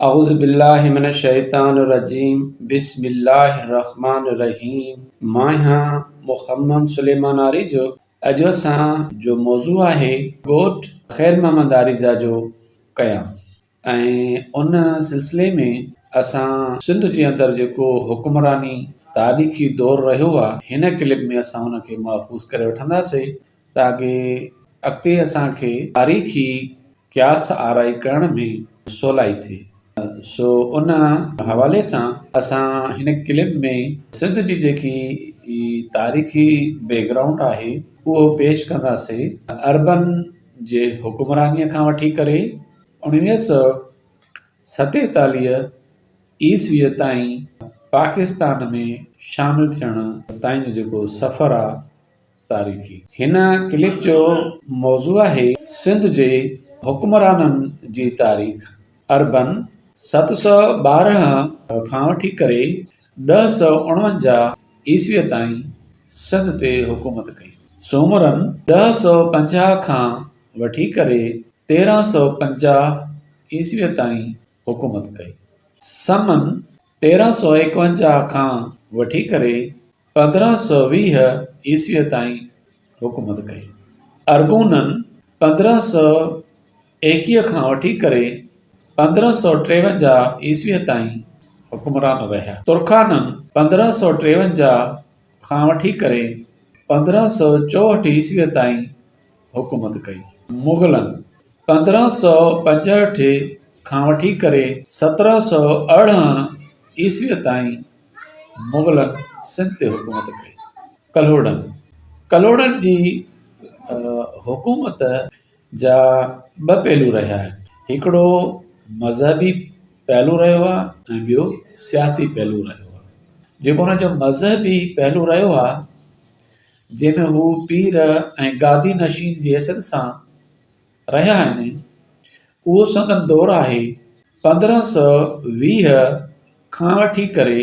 اعوذ بالله من الشيطان الرجيم بسم الله الرحمن الرحيم مان آهيان محمد سليمان آريجو اڄ اسان جو موضوع آهي ڳوٺ خير محمد آريجا جو قيام ۽ ان سلسلي ۾ اسان سنڌ جي اندر جيڪو حڪمراني تاريخي دور رهيو آهي هن ڪلپ ۾ اسان ان کي محفوظ ڪري وٺنداسين تاڪه اڳتي اسان کي تاريخي قياس آرائي ڪرڻ ۾ سولائي ٿئي. سو ان حوالي سان اسان هن ڪلپ ۾ سنڌ جي جيڪي تاريخي بيڪ گرائونڊ آهي اهو پيش ڪنداسين. عربن جي حڪمرانيء کان وٺي ڪري 1947 عيسويء تائين پاڪستان ۾ شامل ٿيڻ تائين جو جيڪو سفر آ تاريخي. هن ڪلپ جو موضوع آهي سنڌ جي حڪمرانن جي تاريخ. عربن 712 کان وٺي ڪري 1049 عيسويء تائين سنڌ تي حڪومت ڪئي. سومرن 1050 کان وٺي ڪري 1350 عيسويء تائين حڪومت ڪئي. سمن 1351 کان وٺي ڪري 1520 عيسويء تائين حڪومت ڪئي. ارغونن 1521 کان وٺي ڪري 1553 عيسويء تائين حڪمران رهيا. ترخانن 1553 کان وٺي ڪري 1564 عيسويء تائين حڪومت ڪئي. مغلن 1565 کان وٺي ڪري 1718 عيسويء تائين مغلن سنڌ تي حڪومت ڪئي. ڪلهوڙن، ڪلهوڙن جي حڪومت جا ٻه پهلو رهيا آهن. هڪڙو مذهبي پهلو رهيو آهي ۽ ٻيو سياسي پهلو رهيو آهي. جيڪو ان جو مذهبي پهلو رهيو آهي جنهن ۾ هو پير ۽ گادي نشين جي حيثيت سان رهيا آهن، اهو سندن دور آهي 1520 کان وٺي ڪري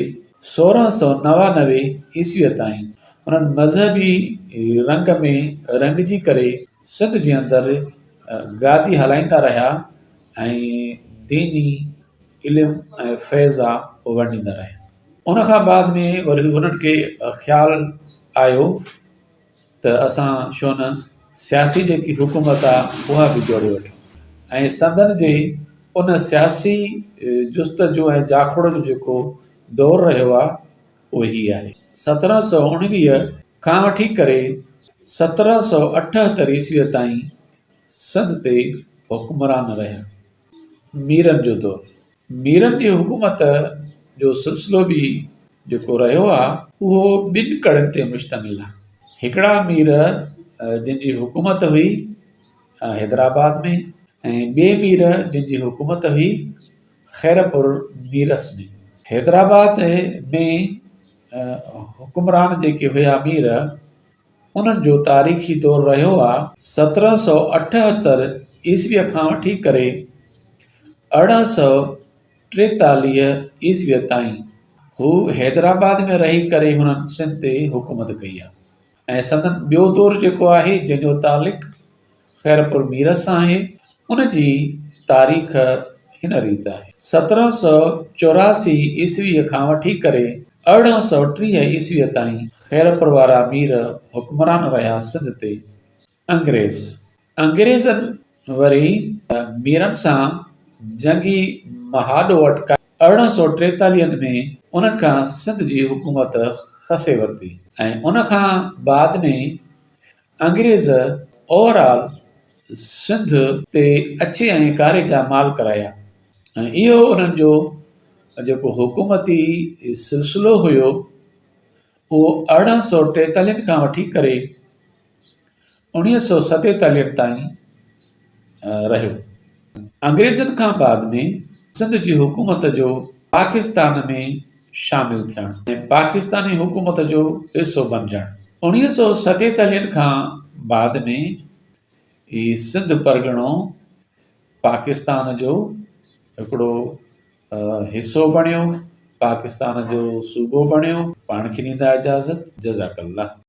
1699 عيسويء تائين. انهن مذهبي رنگ ۾ رڱجي ڪري سنڌ جي اندر گادي هلائيندا رهيا ۽ ديني علم ۽ فيض ونڊيندا رهيا. ان کان بعد ۾ وري هنن کي خيال آيو ته اسان ڇو نه سياسي جيڪي حڪومت آ اها به جوڙي وٺون ۽ سندن جي ان سياسي جستجو ۽ جاکوڙ جو جيڪو دور رهيو آ اهو هي آهي. 1719 کان وٺي ڪري 1778 عيسويء تائين سنڌ تي حڪمران رهيا. ميرن جو دور، ميرن جي حڪومت جو سلسلو به جيڪو رهيو آهي اهو ٻن ڪڙين تي مشتمل آهي. هڪڙا مير جن جي حڪومت هئي حيدرآباد ۾ ۽ ٻئي مير جن جي حڪومت هئي خيرپور ميرس ۾. حيدرآباد ۾ حڪمران جيڪي هيا مير انهن جو تاريخي دور رهيو آ. 1778 عيسويء کان وٺي ڪري 1843 عيسويء تائين هو حيدرآباد ۾ رهي ڪري هنن سنڌ تي حڪومت ڪئي آ ۽ سندن ٻيو دور جيڪو آهي جنهن جو تعلق خيرپور ميرس سان آهي، ان جي تاريخ هن ريت آهي. 1784 عيسويء کان وٺي ڪري 1830 عيسويء تائين خيرپور وارا مير حڪمران رهيا سنڌ تي. انگريز، انگريزن وري ميرن سان جنگي مهاڏو اٽڪائي 1843 ۾ انهن کان سنڌ جي حڪومت کسي ورتي ۽ ان کان بعد ۾ انگريز اوور آل سنڌ تي اڇي ۽ ڪاري جا مال ڪرايا ۽ اهو انهن جو جيڪو حڪومتي سلسلو هيو اهو 1843 کان وٺي ڪري 1947 تائين رهيو. انگريزن کان بعد ۾ سنڌ جي حڪومت جو پاڪستان ۾ شامل ٿيڻ ۽ پاڪستاني حڪومت جو حصو بنجڻ 1947 کان بعد ۾ هي سنڌ پرڳڻو پاڪستان جو هڪڙو حصو بڻيو، پاڪستان جو صوبو بڻيو. پاڻ کي ڏيندا اجازت. جزاڪ الله.